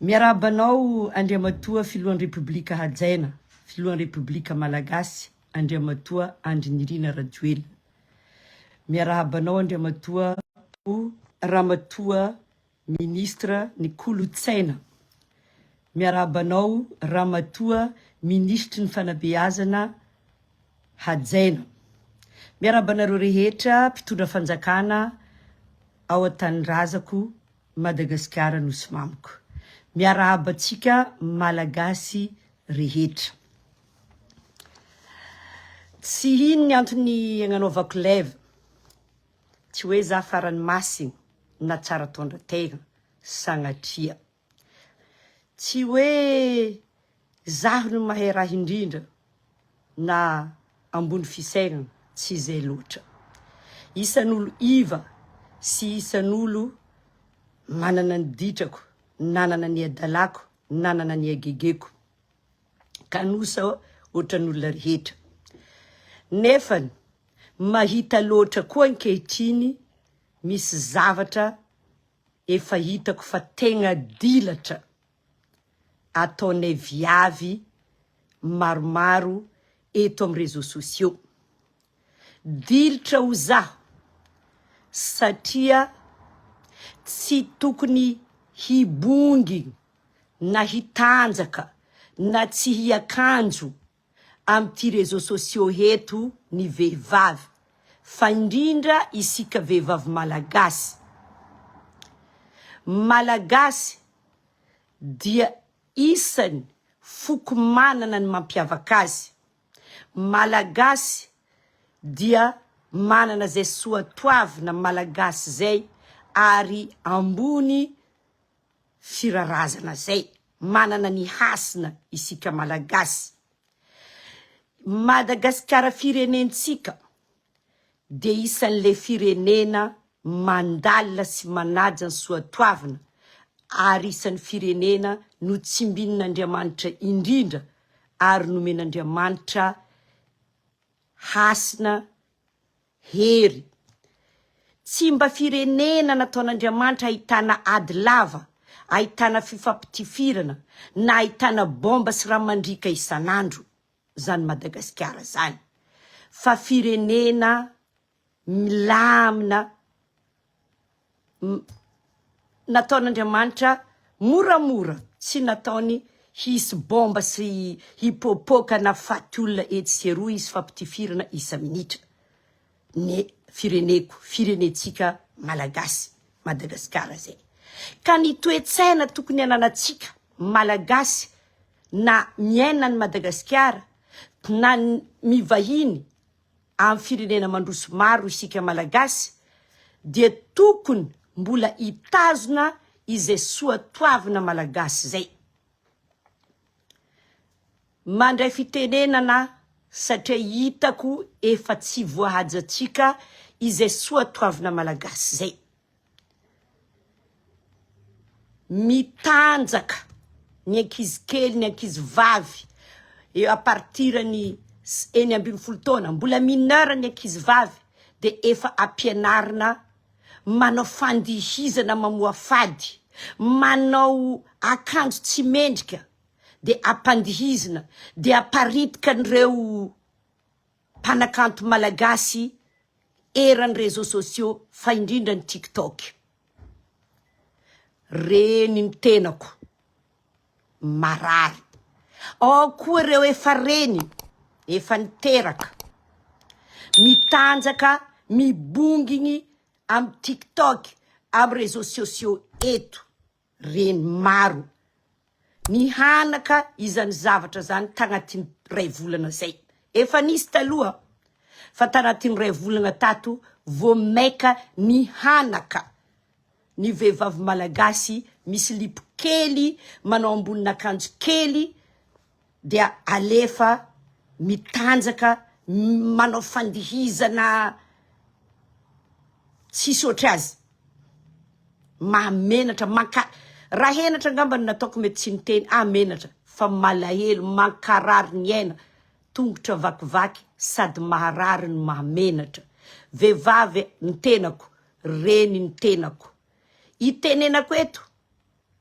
Miarahaba anao Andriamatoa Filohan'ny Repoblika hajaina, Filohan'ny Repoblika Malagasy Andriamatoa Andry Nirina Rajoelina. Miarahaba anao Andriamatoa Ramatoa Ministre ny Kolontsaina. Miarahaba anao Ramatoa Minisitry ny Fanabeazana hajaina. Miarahaba anareo rehetra mpitondra fanjakana ao an-tanindrazako Madagasikara nosy mamiko. Miarahaba antsika Malagasy rehetra. Tsy ino ny antony agnanaovako live, tsy hoe za farany masigny na tsara tondra tegna, sagnatria. Tsy hoe zaho no mahay raha indrindra na ambony fisainana, tsy izay loatra. Isan'olo iva sy isan'olo manana ny ditrako, nanana ny adalako, nanana ny hagegeko. Kanosa ohatran'olona rehetra. Nefany mahita loatra koa ankehitriny misy zavatra efa hitako fa tegna dilatra ataonay viavy maromaro eto amin'ny réseaux sociaux. Dilitra ho zaho satria tsy tokony hibongy na hitanjaka na tsy hiakanjo amin'ity réseaux sociaux eto ny vehivavy fa indrindra isika vehivavy malagasy. Malagasy dia isany foko manana ny mampiavaka azy. Malagasy dia manana izay soatoavina malagasy izay ary ambony firarazana zay, manana ny hasina isika Malagasy. Madagasikara firenentsika dia isan'le firenena mandalina sy manaja ny soatoavina ary isan'ny firenena notsimbinin'Andriamanitra indrindra ary nomen'Andriamanitra hasina Hery. Tsy mba firenena nataon'Andriamanitra ahitana ady lava, ahitana fifampitifirana, na ahitana bomba sy rà mandriaka isan'andro zany Madagasikara zany, fa firenena milamina, Nataon'Andriamanitra moramora, tsy nataony hisy bomba sy hipoapoaka na faty olona etsy sy eroa hisy fampitifirana isa-minitra ny fireneko, firenentsika Malagasy, Madagasikara zay. Ka ny toe-tsaina tokony ananantsika Malagasy na miaina any Madagasikara na mivahiny amin'ny firenena mandroso maro isika Malagasy dia tokony mbola hitazona izay soatoavina Malagasy izay. Mandray fitenenana satria hitako efa tsy voahajantsika izay soatoavina Malagasy izay. Mitanjaka ny ankizy kely, ny ankizy vavy eo à partir ny 16 taona, mbola mineur ny ankizy vavy dia efa ampianarina manao fandihizana mamoafady, manao akanjo tsy mendrika dia ampandihizina dia aparitaka an'ireo mpanakanto malagasy eran'ny réseaux sociaux fa indrindra ny tiktok. Reny ny tenako marary. Ao koa ireo efa reny, efa niteraka, mitanjaka, mibongigny amin'ny tiktok, amin'ny réseaux sociaux eto. Reny maro nihanaka izany zavatra zany tagnatin'ny ray volana zay. Efa nisy taloha fa tanatin'ny ray volana tato vao maika nihanaka ny vehivavy malagasy misy lipo kely manao ambonin'akanjo kely dia alefa mitanjaka manao fandihizana tsisy ohatrazy. Mahamenatra, manka, raha henatra angamba no nataoko mety tsy niteny, ah menatra, fa malahelo, mankarary ny aina, tongotra vakivaky sady maharary no mahamenatra. Vehivavy ny tenako, reny ny tenako. Itenenako eto.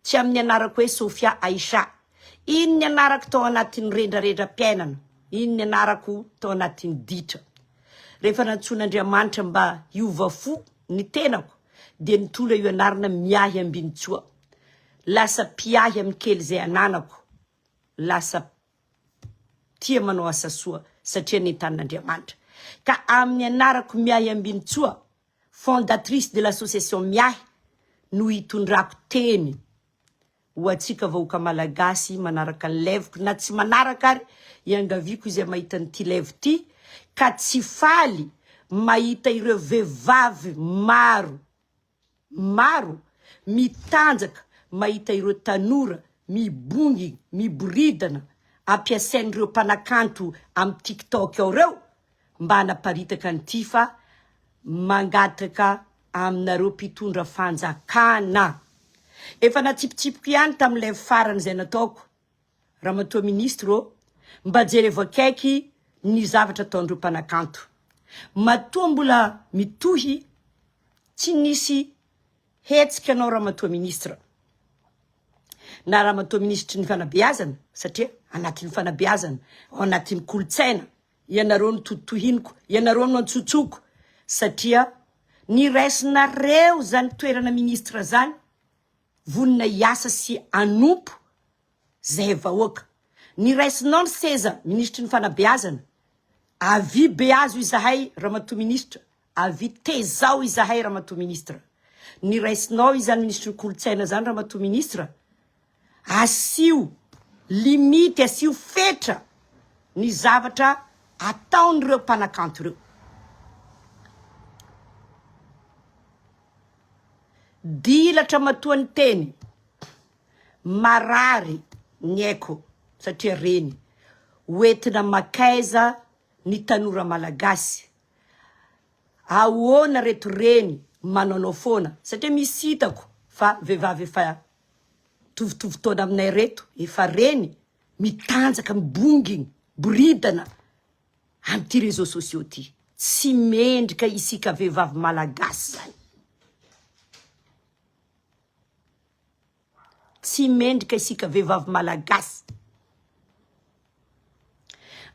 Tsy amin'ny anarako hoe Sofia Aisha. Iny ny anarako tao anatin'ny rendrarendram-piainana. Iny ny anarako tao anatin'ny ditra. Rehefa nantsoin'Andriamanitra mba hiova fo ny tenako dia nitondra io anarana Miahy Ambinintsoa. Lasa mpiahy amin'ny kely izay ananako. Lasa tia manao asa soa satria nentanin'Andriamanitra. Ka amin'ny anarako Miahy Ambinintsoa, fondatrice de l'association Miahy no hitondrako teny ho antsika vahoaka malagasy manaraka ny lèveko na tsy manaraka ary iangaviako izay mahita an'ity lève ity ka tsy faly mahita ireo vehivavy maro maro mitanjaka mahita ireo tanora mibongy miboridana ampiasain'ireo mpanakanto amin'ny tiktok ao ireo mba hanaparitaka an'ity fa mangataka aminareo mpitondra fanjakana. Efa natsipitsipiko ihany tamin'ilay farany izay nataoko, Ramatoa Ministre ô, mba jerevo akaiky ny zavatra ataon'ireo mpanakanto. Matoa mbola mitohy tsy nisy hetsika anao Ramatoa Ministre na Ramatoa Minisitry ny Fanabeazana satria anatin'ny fanabeazana, ao anatin'ny kolontsaina, Ianareo no totohiniko, ianareo no antsotsoko satria ny raisinareo zany toerana ministre zany vonona hiasa sy hanompo zahay vahoaka. Ny raisinao ny seza minisitry ny fanabeazana, avia beazo izahay ramatoa ministre, avia tezao izahay ramatoa ministre. Ny raisinao izany minisitry ny kolontsaina zany ramatoa ministre, Asio limite, asio fetra ny zavatra ataon'ireo mpanakanto ireo. Dilatra matoa ny teny, marary ny aiko satria reny hoentina makaiza ny tanora malagasy. Ahoana reto reny manaonao foana satria misy hitako fa vehivavy efa Mitovitovy taona aminay reto efa reny mitanjaka mibonginy boridana amty réseaux sociaux ty. Tsy mendrika isika vehivavy malagasy zany. Tsy mendrika isika vehivavy malagasy.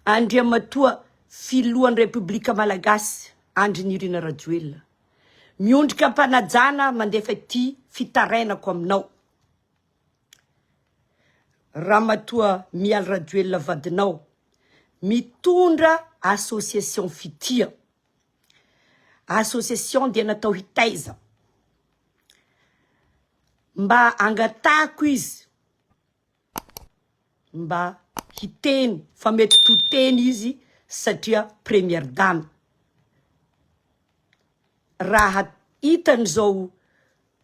Andriamatoa filohan'ny Repoblika Malagasy Andry Nirina Rajoelina. Miondrika am-panajana mandefa ity fitarainako aminao. Ramatoa Mialy Rajoelina vadinao mitondra association fitia. Association dia natao hitaiza. Mba angatahako izy mba hiteny fa mety to teny izy satria première dame. Raha hitany zao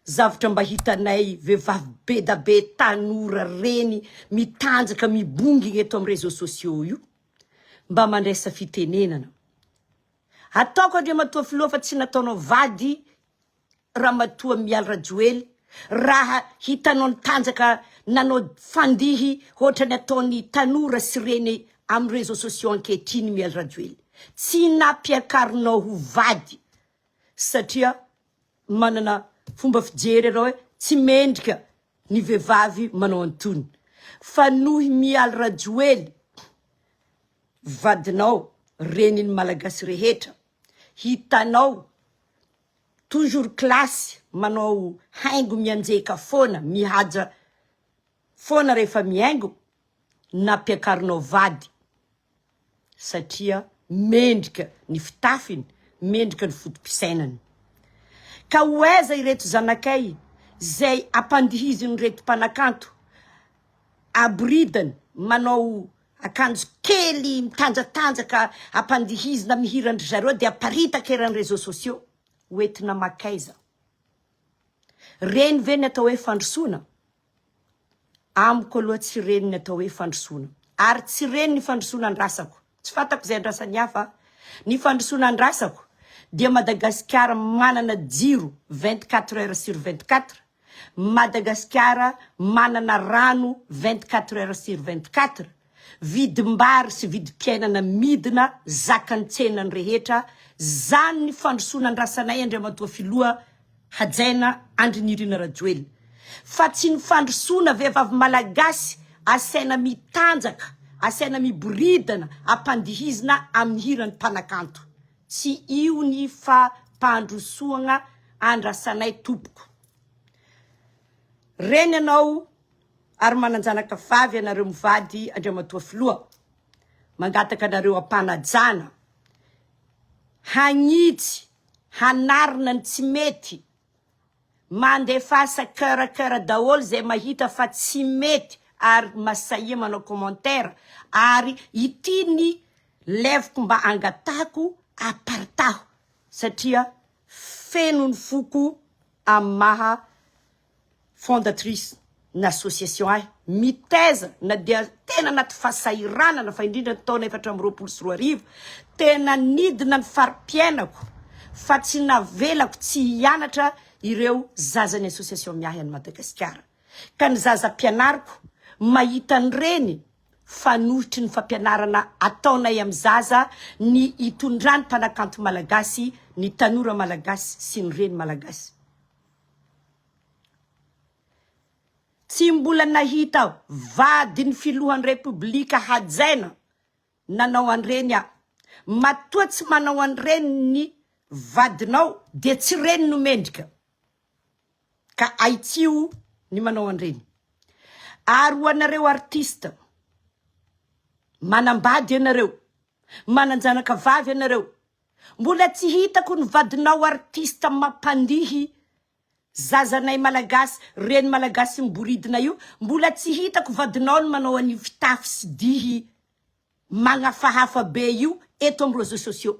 zavtra mba hitanay vehivavy bedabe tanora reny mitanjaka mibongigny eto am réseaux sociaux io mba mandraisa fitenenana. Ataoko Andriamatoa Filoha fa tsy nataonao vady Ramatoa Mialy Rajoely raha hitanao nitanjaka nanao fandihy hoatrany ataon'ny tanora sy reny amin'ny réseaux sociaux ankehitriny Mialy Rajoely tsy nampiakarinao ho vady satria manana fomba fijery ianao hoe tsy mendrika ny vehivavy manao an'itony fa noho Mialy Rajoely vadinao renin'ny Malagasy rehetra hitanao Toujours classe manao haingo mianjeka foana mihaja foana rehefa mihaingo nampiakarinao vady satria mendrika ny fitafiny mendrika ny foto-pisainany ka ho aiza ireto zanakay zay ampandihizin'ireto mpanakanto aboridany manao akanjo kely mitanjatanjaka ampandihizina mihiran-dry zareo dia aparitaka eran'ny réseaux sociaux ho entina makaiza? Reny ve ny atao hoe fandrosoana? Amiko aloha tsy reny ny atao hoe fandrosoana ary tsy reny ny fandrosoana andrasako, tsy fantako izay andrasan'ny hafa, ny fandrosoana andrasako dia Madagasikara manana jiro 24 heures sur 24, Madagasikara manana rano 24 heures sur 24, vidim-bary sy vidim-piainana midina zakan'ny tsenany rehetra, zany ny fandrosoana andrasanay Andriamatoa Filoha hajaina Andry Nirina Rajoelina. Fa tsy ny fandrosoana vehivavy malagasy asaina mitanjaka, asaina miboridana, ampandihizina amin'ny hiran'ny mpanakanto. Tsy io ny fampandrosoagna andrasanay tompoko. Reny ianao ary manan-janaka vavy ianareo mivady Andriamatoa Filoha. Mangataka anareo am-panajana hagnitsy, hanarina ny tsy mety. Mandefasa coeur coeur daholo zay mahita fa tsy mety ary masahia manao commentaire ary ity ny leviko mba angatahako aparitaho satria feno ny foko amin'ny maha fondatrice ny association ahy mitaiza na dia tena anaty fahasahiranana fa indrindra ny taona 2024 tena nidina ny fari-piainako fa tsy navelako tsy hianatra ireo zazan'ny association miahy an'i Madagasikara ka ny zaza ampianariko mahita an'ireny fanohitry ny fampianarana ataonay amin'ny zaza ny hitondran'ny mpanakanto malagasy ny tanora malagasy sy ny reny malagasy. Tsy mbola nahita vadin'ny filohan'ny Repoblika hajaina nanao an'ireny aho. Matoa tsy manao an'ireny ny vadinao dia tsy ireny no mendrika. Ka ahitsio ny manao an'ireny. Ary ho anareo artiste, manambady ianareo, manan-janaka vavy ianareo, mbola tsy hitako ny vadinao artiste mampandihy Zazanay malagasy, reny malagasy miboridina io, mbola tsy hitako vadinao ny manao an'io fitafy sy dihy magnafahafa be io eto amin'ny réseaux sociaux.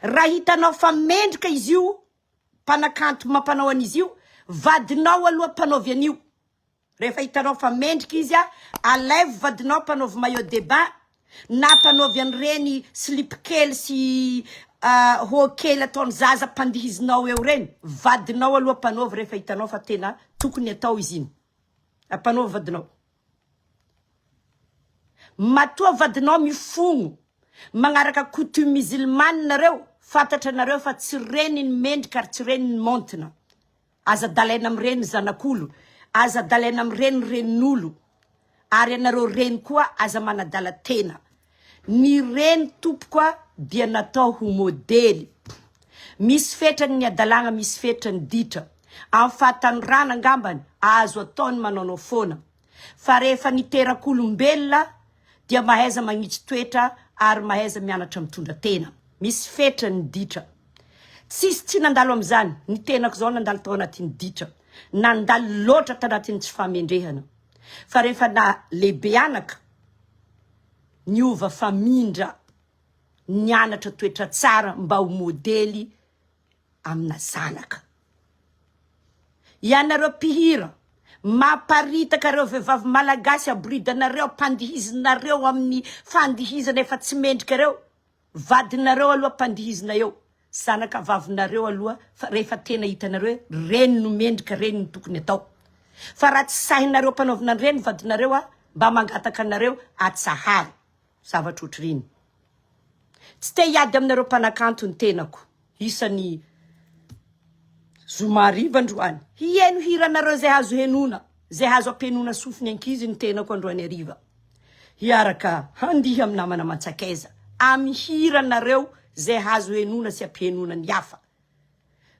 Raha hitanao fa mendrika izy io, mpanakanto mampanao an'izy io, vadinao aloha mpanaovy an'io. Rehefa hitanao fa mendrika izy a, alaivo vadinao mpanaovy maillot de bain na mpanaovy an'ireny slip kely sy haut kely ataon'ny zaza mpandihizinao eo ireny, vadinao aloha mpanaovy rehefa hitanao fa tena tokony atao izy iny, ampanaovy vadinao. Matoa vadinao mifogno magnaraka coutume musulmane nareo, fantatra nareo fa tsy reny ny mendrika ary tsy reny ny maontina. Aza dalaina amin'ireny zanak'olo, aza dalaina amin'ireny renin'olo, ary ianareo reny koa aza manadala tena. Ny reny tompoko a dia natao ho modely. Misy fetrany ny adalagna, misy fetra ny ditra. Amin'ny fahatanorana angambany azo atao ny manaonao foana. Fa rehefa niterak'olombelona dia mahaiza magnitsy toetra ary mahaiza mianatra mitondra tena. Misy fetra ny ditra. Tsisy tsy nandalo amin'izany, ny tenako izao nandalo tao anatin'ny ditra, nandalo loatra tanatin'ny tsy fahamendrehana. Fa rehefa na lehibe anaka, niova famindra, nianatra toetra tsara mba ho modely amina zanaka. Ianareo mpihira, mamparitaka ireo vehivavy malagasy aboridanareo, ampandihizinareo amin'ny fandihizana efa tsy mendrika ireo, Vadinareo aloha ampandihizina eo, zanaka vavinareo aloha fa rehefa tena hitanareo hoe reny no mendrika reny no tokony atao. Fa raha tsy sahinareo ampanaovina an'ireny vadinareo a, mba mangataka anareo atsaharo zavatra otr'ireny. Tsy te hiady aminareo mpanakanto ny tenako, isan'ny zoma hariva androany, hiheno hiranareo zay azo henoina, zay azo ampenoina sofiny ankizy ny tenako androany hariva. Hiaraka handihy amin'ny namana aman-tsakaiza amin'ny hiranareo izay azo henoina sy ampihenoina ny hafa.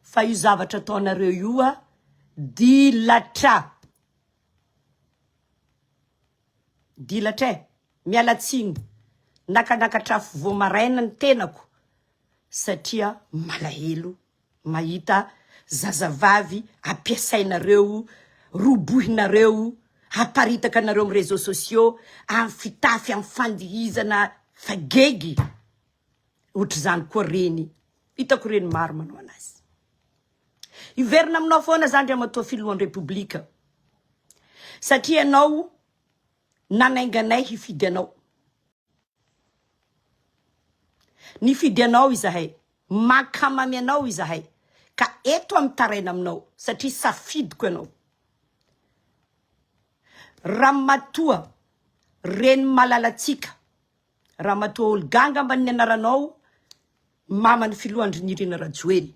Fa io zavatra ataonareo io a, dilatra. Dilatra e. Miala tsiny. Nakanakatra afo vao maraina ny tenako satria malahelo. Mahita zazavavy ampiasainareo, robohinareo, aparitaka anareo amin'ny réseaux sociaux, amin'ny fitafy, amin'ny fandihizana fa gegy. Ohatr'izany koa reny. Hitako reny maro manao anazy. Hiverina aminao foana za Andriamatoa Filohan'ny Repoblika. Satria ianao nanainga anay hifidy anao. Nifidy anao izahay. Mankamamy anao izahay ka eto aho mitaraina aminao satria safidiko ianao. Ramatoa reny malalantsika, Ramatoa Olga angamba ny anaranao, maman'ny filoha Andry Nirina Rajoely.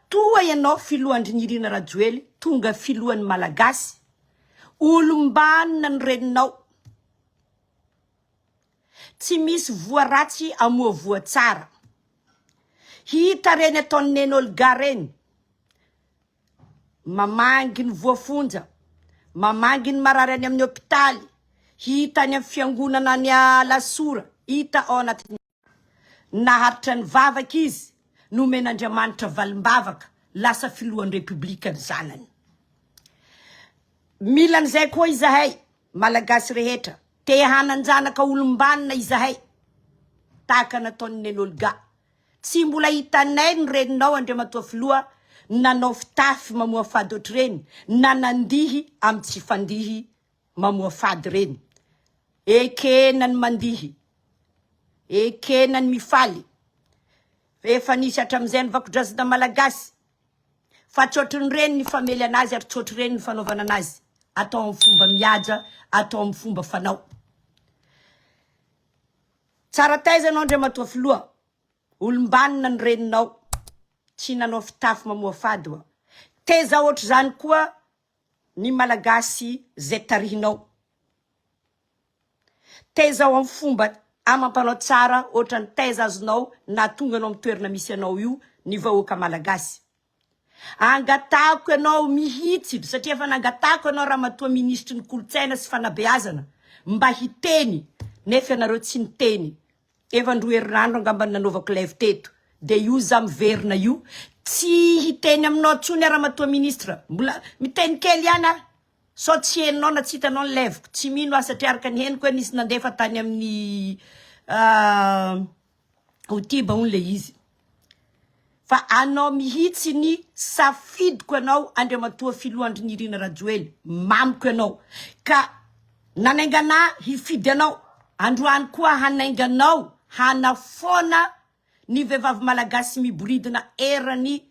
toa ianao filoha Andry Nirina Rajoely tonga filohan'ny Malagasy, olom-banona ny reninao. Tsy misy voa ratsy amoa voa tsara. Hita reny ataon'i Neny Olga reny. Mamangy ny voafonja, mamangy ny marary any amin'ny hopitaly, hita any amin'ny fiangonana any Alasora, hita ao anatin'ny. Naharitra nivavaka izy, nomen'Andriamanitra valim-bavaka, lasa filohan'ny Repoblika ny zanany. Mila an'izay koa izahay, Malagasy rehetra, te hanan-janaka olom-banona izahay, tahaka nataon'i Neny Olga. Tsy mbola hitanay ny reninao Andriamatoa Filoha nanao fitafy mamoafady ohatr'ireny na nandihy amin'ny tsy fandihy mamoafady ireny. Ekena ny mandihy, ekena ny mifaly. Efa nisy hatramin'izay ny vakodrazana malagasy fa tsy ohatrin'ireny ny famely anazy ary tsy ohatr'ireny ny fanaovana anazy. Atao amin'ny fomba mihaja, atao amin'ny fomba fanao. Tsara taiza ianao Andriamatoa Filoha, olom-banona ny reninao, tsy nanao fitafy mamoafady oa. Teza ohatr'izany koa ny Malagasy zay tarihinao. Teza ao amin'ny fomba amam-panao tsara ohatran'ny taiza azonao nahatonga anao amin'ny toerana misy anao io ny vahoaka Malagasy. Angatahako ianao mihitsy satria efa nangatahako ianao ramatoa minisitry ny kolontsaina sy fanabeazana mba hiteny nefa ianareo tsy niteny. Efa ndroa herinandro angamba ny nanaovako live teto dia io za miverina io tsy hiteny aminao tsony aho ramatoa ministre mbola miteny kely ihany aho sao tsy henonao na tsy hitanao ny live-ko tsy mino aho satria araka ny henoko hoe nisy nandefa tany amin'ny Otiba hono le izy. Fa anao mihitsy ny safidiko anao Andriamatoa Filoha Andry Nirina Rajoely, mamiko ianao. Ka nanainga anah hifidy anao, androany koa hanainga anao hanafoana ny vehivavy malagasy miboridina eran'ny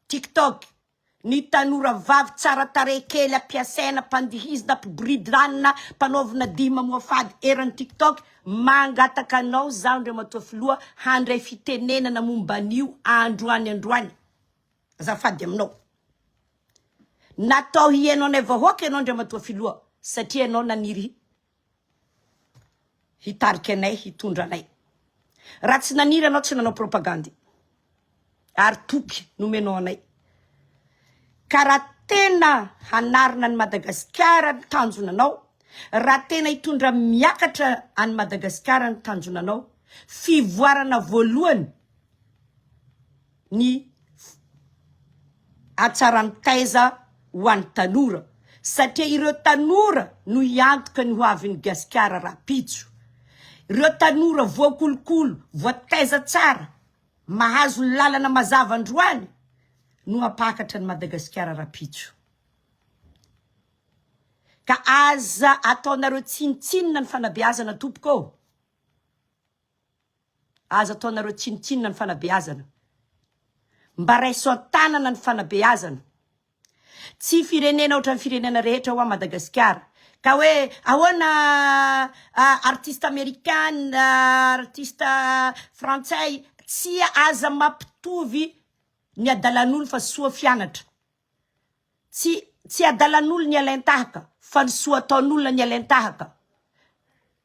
tiktok. Ny tanora vavy tsara tarehy kely ampiasaina mpandihizina mpiboridranina mpanaovina dihy mamoafady eran'ny tiktok mangataka anao zaho Andriamatoa Filoha handray fitenenana momba an'io androany androany azafady aminao natao hihaino anay vahoaka ianao Andriamatoa Filoha satria ianao naniry hitarika anay hitondra anay. Raha tsy naniry anao tsy nanao propagandy ary toky nomenao anay. Ka raha tena hanarina an'i Madagasikara ny tanjona anao, raha tena hitondra miakatra an'i Madagasikara ny tanjona anao, fivoarana voalohany ny hatsaran'ny taiza ho an'ny tanora satria ireo tanora no hiantoka ny ho avin'i Gasikara rahampitso. Ireo tanora voakolokolo, voataiza tsara, mahazo ny lalana mazava androany no hampakatra an'i Madagasikara rahampitso. Ka aza ataonareo tsinontsinona ny fanabeazana tompoko ô! Aza ataonareo tsinontsinona ny fanabeazana. Mba raiso an-tanana ny fanabeazana. Tsy firenena ohatran'ny firenena rehetra hoa Madagasikara. Ka hoe ahoana artiste amerikana, artiste frantsay, tsia aza mampitovy ny adalan'olo fa soa fianatra. Tsy tsy adalan'olo ny alain-tahaka fa ny soa ataon'olona ny alain-tahaka.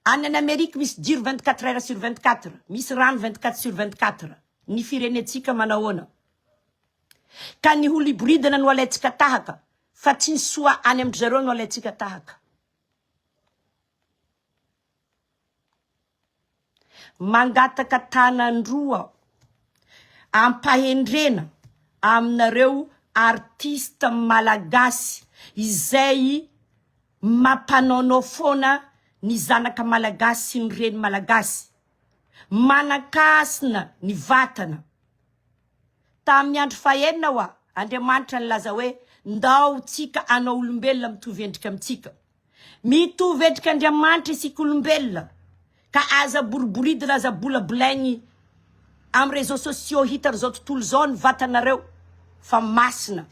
Any any Amerique misy jiro 24 heures sur 24, misy rano 24 sur 24. Ny firenentsika manahoana? Ka ny holiboridana no alaintsika tahaka fa tsy ny soa any amin-dry zareo no alaintsika tahaka. Mangataka tanan-droa ampahendrena aminareo artiste malagasy izay mampanaonao foana ny zanaka malagasy sy ny reny malagasy. Manankasina ny vatana. Tamin'ny andro fahenina hoa Andriamanitra nilaza hoe ndao tsika hanao olombelona mitovy endrika amintsika. Mitovy endrika Andriamanitra isika olombelona ka aza boriboridina aza bolabolaigny am réseaux sociaux hitan'izao tontolo izao ny vatanareo fa masina.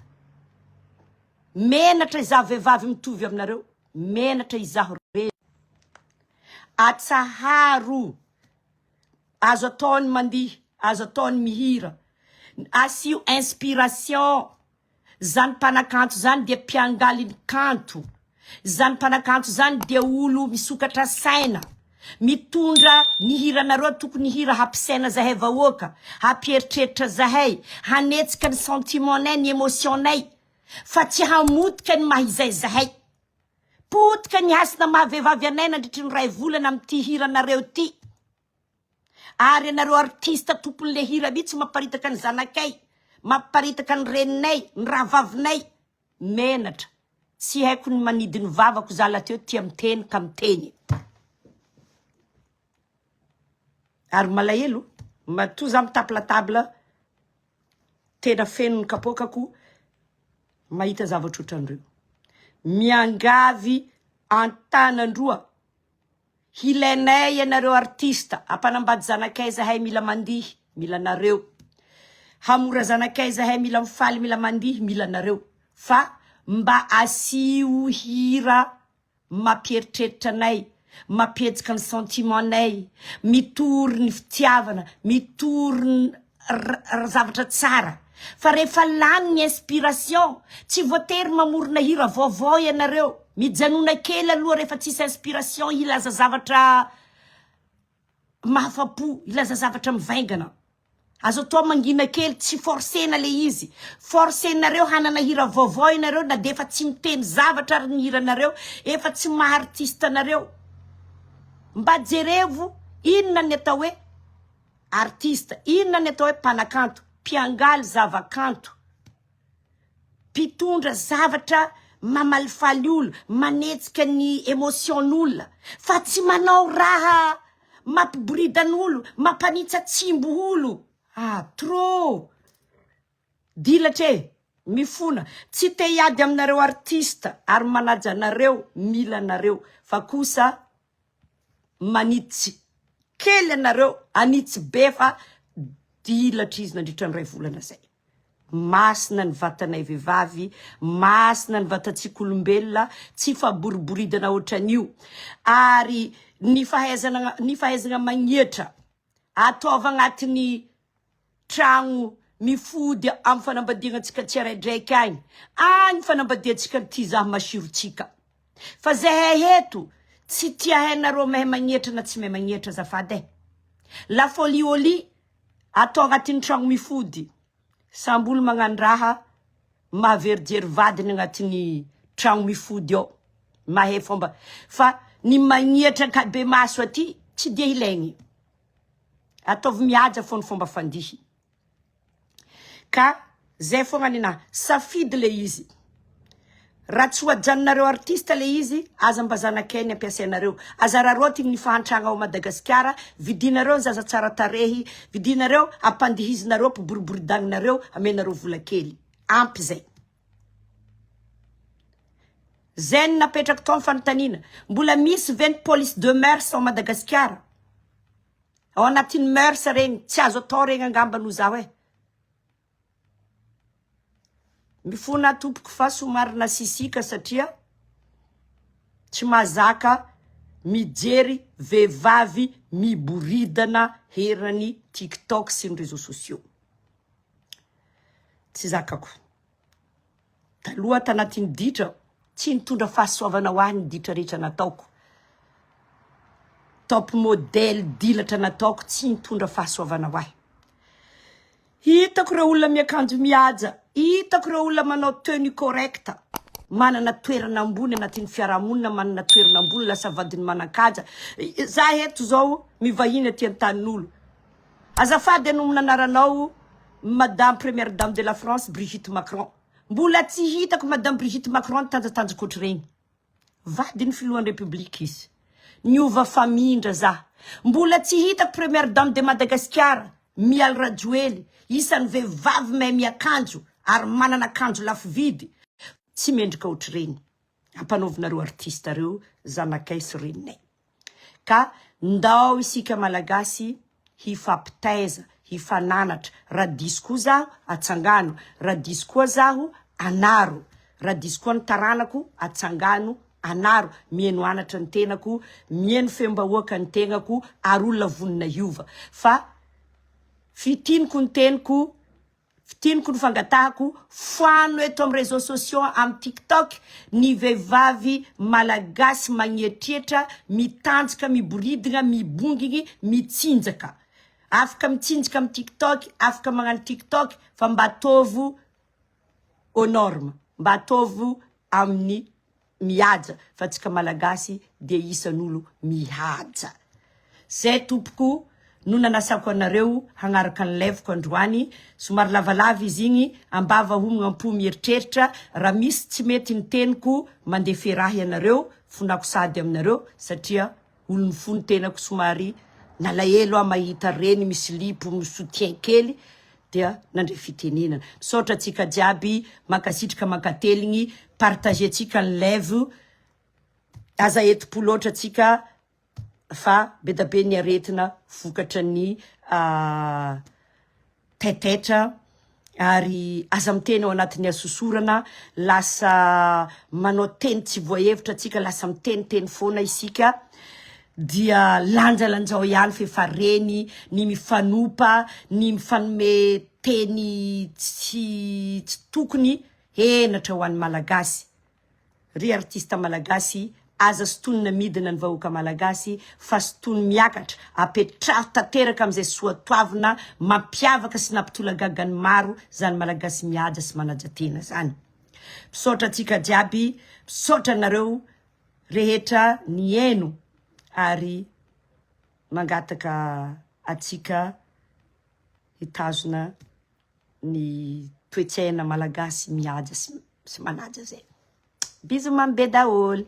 Menatra izaho vehivavy mitovy aminareo, menatra izaho reny. Atsaharo, azo atao ny mandihy, azo atao ny mihira. Asio inspiration. Zany mpanakanto zany dia mpiangaly ny kanto. Zany mpanakanto zany dia olo misokatra saina. Mitondra ny hiranareo tokony hira hampisaina zahay vahoaka, hampieritreritra zahay, hanetsika ny sentiment nay, ny emotion nay fa tsy hamotika ny maha izay zahay. Potika ny hasina maha vehivavy anay nandritry ny ray volana amin'ity hiranareo ty. Ary ianareo artiste tompon'le hira mihitsy mamparitaka ny zanakay, mamparitaka ny reninay, ny rahavavinay. Menatra. Tsy haiko ny manidy ny vavako za lateo tia miteny ka miteny. Ary malahelo, matoa za mitapy la table, tena feno ny kapoakako mahita zavatra ohatran'ireo. Miangavy an-tanan-droa. Hilainay ianareo artiste, ampanambady zanakay zahay mila mandihy, mila anareo. Hamora zanakay zahay mila mifaly mila mandihy, mila anareo. Fa mba asio hira mampieritreritra anay, mampihetsika ny sentiment nay, mitory ny fitiavana, mitory zavatra tsara. Fa rehefa lany ny inspiration, tsy voatery mamorona hira vaovao ianareo. Mijanona kely aloha rehefa tsisy inspiration hilaza zavatra mahafa-po, hilaza zavatra mivaingana. Azo atao mangina kely, tsy forcena le izy. Forcenareo hanana hira vaovao ianareo na dia efa tsy miteny zavatra ary ny hiranareo, efa tsy maha artiste anareo. Mba jerevo inona ny atao hoe Artiste, inona ny atao hoe mpanakanto? Mpiangaly zavakanto, mpitondra zavatra mamalifaly olo, manetsika ny emotion-n'olona, fa tsy manao raha mampiboridan'olo, mampanitsa-tsimbo olo. Ah, trop! Dilatra e! Mifona. Tsy te hiady aminareo artiste ary manaja anareo, mila anareo, fa kosa manitsy kely anareo, anitsy be fa dilatra izy nandritra ny iray volana zay. Masina ny vatanay vehivavy, masina ny vatantsika olombelona, tsy faboriboridana ohatran'io. Ary ny fahaizana ny fahaizana magnietra ataovy agnatin'ny tragno mifody amin'ny fanambadiagnantsika tsiaraidraiky agny, agny fanambadiantsika ny tia zaha masirotsika. Fa zahay eto tsy tia hainareo mahay magnetra na tsy mahay magnetra azafady e. La folie au lit atao agnatin'ny tragno mifody. Samby olo magnano raha mahaverijery vadiny agnatin'ny tragno mifody ao. Mahay fomba fa ny magnetra ankabemaso aty tsy dia ilaigny. Ataovy mihaja fô ny fomba fandihy. Ka zay fogna ninahy. Safidy le izy. Raha tsy ho ajanonareo artiste le izy, aza mba zanakay ny ampiasainareo. Aza araraotigny ny fahantragna ao Madagasikara, vidinareo ny zaza tsara tarehy, vidinareo, ampandihizinareo, ampiboriboridagnareo, amenareo vola kely. Ampy zay. Zay ny napetrako tao ny fanontaniana. Mbola misy ve ny police de mœurs ao Madagasikara? Ao anatin'ny mœurs regny, tsy azo atao regny angamba noho zaho e. Mifona tompoko fa somary nasisika satria tsy mahazaka mijery vehivavy miboridana eran'ny tiktok sy ny réseaux sociaux. Tsy zakako. Taloha tanatin'ny ditra, tsy nitondra fahasoavana ho ahy ny ditra rehetra nataoko. Top model dilatra nataoko tsy nitondra fahasoavana ho ahy. Hitako ireo olona miakanjo mihaja, hitako ireo olona manao tenue correcte, manana toerana ambony anatin'ny fiarahamonina, manana toerana ambony, lasa vadin'ny manan-kaja. Za eto zao mivahiny aty an-tanin'olo. Azafady hanomona anaranao Madame première dame de la France Brigitte Macron. Mbola tsy hitako Madame Brigitte Macron nitanjatanjaka ohatr'ireny. Vadin'ny filohan'ny République izy. Niova famindra za. Mbola tsy hitako première dame de Madagasikara Mialy Rajoely, isan'ny vehivavy mahay miakanjo ary manana akanjo lafo vidy. Tsy mendrika ohatr'ireny. Ampanaovinareo artiste reo zanakay sy reninay. Ka ndao isika Malagasy hifampitaiza, hifananatra, raha diso koa zaho atsangano, raha diso koa zaho anaro, raha diso koa ny taranako atsangano anaro, mihaino anatra ny tenako, mihaino feom-bahoaka ny tegnako ary olona vonona hiova fa fitiniko ny teniko. Fintiniko ny fangatahako, foano eto amin'ny réseaux sociaux amin'ny tiktok ny vehivavy malagasy magnietrietra, mitanjaka, miboridagna, mibongigny, mitsinjaka. Afaka mitsinjaka amin'ny tiktok, afaka magnano tiktok fa mba ataovo aux normes, mba ataovo amin'ny mihaja fa antsika malagasy dia isan'olo mihaja. Zay tompoko no nanasako anareo hagnaraka ny live-ko androany, somary lavalava izy igny, ambava homagna am-po mieritreritra, raha misy tsy mety ny teniko mandefera ahy ianareo, fonako sady aminareo satria olon'ny fo ny tenako somary nalahelo aho mahita reny misy lipo mi-soutien kely dia nandre fitenenana. Misaotra antsika jiaby, mankasitraka mankateligny, partager tsika ny live, aza enti-po loatra tsika fa be da be ny aretina vokatra ny taitaitra ary aza miteny ao anatin'ny hasosorana, lasa manao teny tsy voahevitra tsika, lasa miteniteny foana isika, dia lanjalanjao ihany f'efa reny ny mifanopa, ny mifanome teny tsy tsy tokony, henatra ho an'ny Malagasy. Ry artiste malagasy aza sintonina midina ny vahoaka malagasy fa sintony miakatra, apetraho tanteraka amin'izay soatoavina mampiavaka sy nampitolagaga ny maro zany malagasy mihaja sy manaja tena zany. Misaotra antsika jiaby, misaotra anareo rehetra nihaino ary mangataka antsika hitazona ny toe-tsaina malagasy mihaja sy manaja zay. Bisous mamy be daholo.